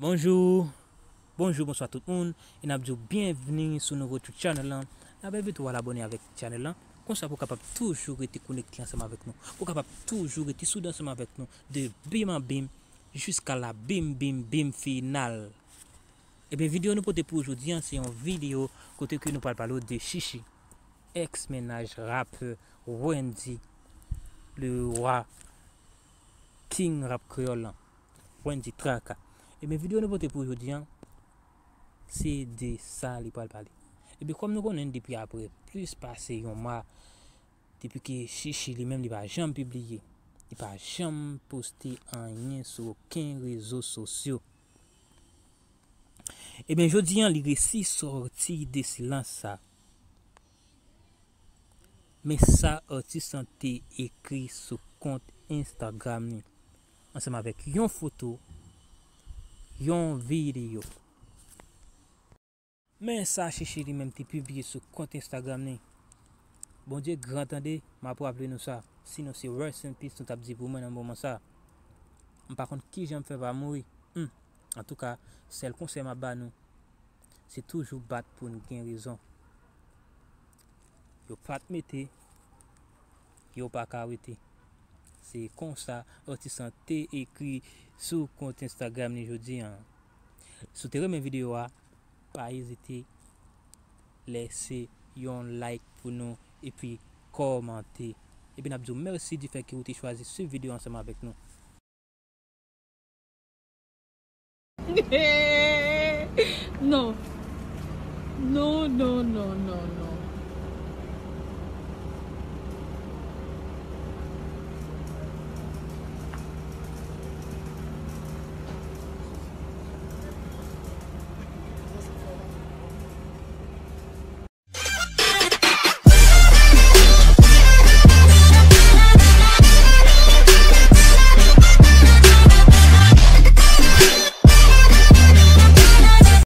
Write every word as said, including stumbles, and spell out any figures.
Bonjou, bonjou, bonswa tout moun, e n ap di w byenvni sou nouvo YouTube channel lan. N ap envite w al abòne avèk channel lan, konsa pou w kapab toujou rete konekte ansanm avèk nou, pou w kapab toujou rete soude ansanm avèk nou de bim an bim jiska la bim bim bim final. Ebyen, videyo nou pote pou w jodi a, se yon videyo kote ke nou pral pale w de Chichi, ex mennaj rapè Wendy, le roi, king rap kreyòl lan, Wendy Traka. Ebyen, videyo nou pote pou w jodi a, se de sa li pral pale. Ebyen, kòm nou konnen depi apre plis pase yon mwa, depi ke Chichi li menm li pa janm pibliye, li pa janm poste anyen sou okenn rezo sosyo. Ebyen, jodi a, li resi sòti de silans sa. Men sa atis lan te ekri sou kont Instagram li, ansanm avèk yon foto, yon videyo. Men sa Chichi li menm te pibliye sou kont Instagram li. Bondye gran tande, m ap raple nou sa. Sinon se rest in peace nou t ap di pou mwen nan moman sa. M pa konn kijan m fè pa mouri. Hmm. Antouka, sèl konsèy m ap ba nou, se toujou bat pou n gen rezon. Yo pa t mete, yo pa ka wete. Se konsa atis lan te ekri sou kont Instagram li jodi a. Si w te renmen videyo a, pa ezite lèse yon like pou nou epi kòmante. Epi n ap di w mèsi difè ke w te chwazi swiv videyo ansanm avèk nou. Non. Non, non, non, non, non.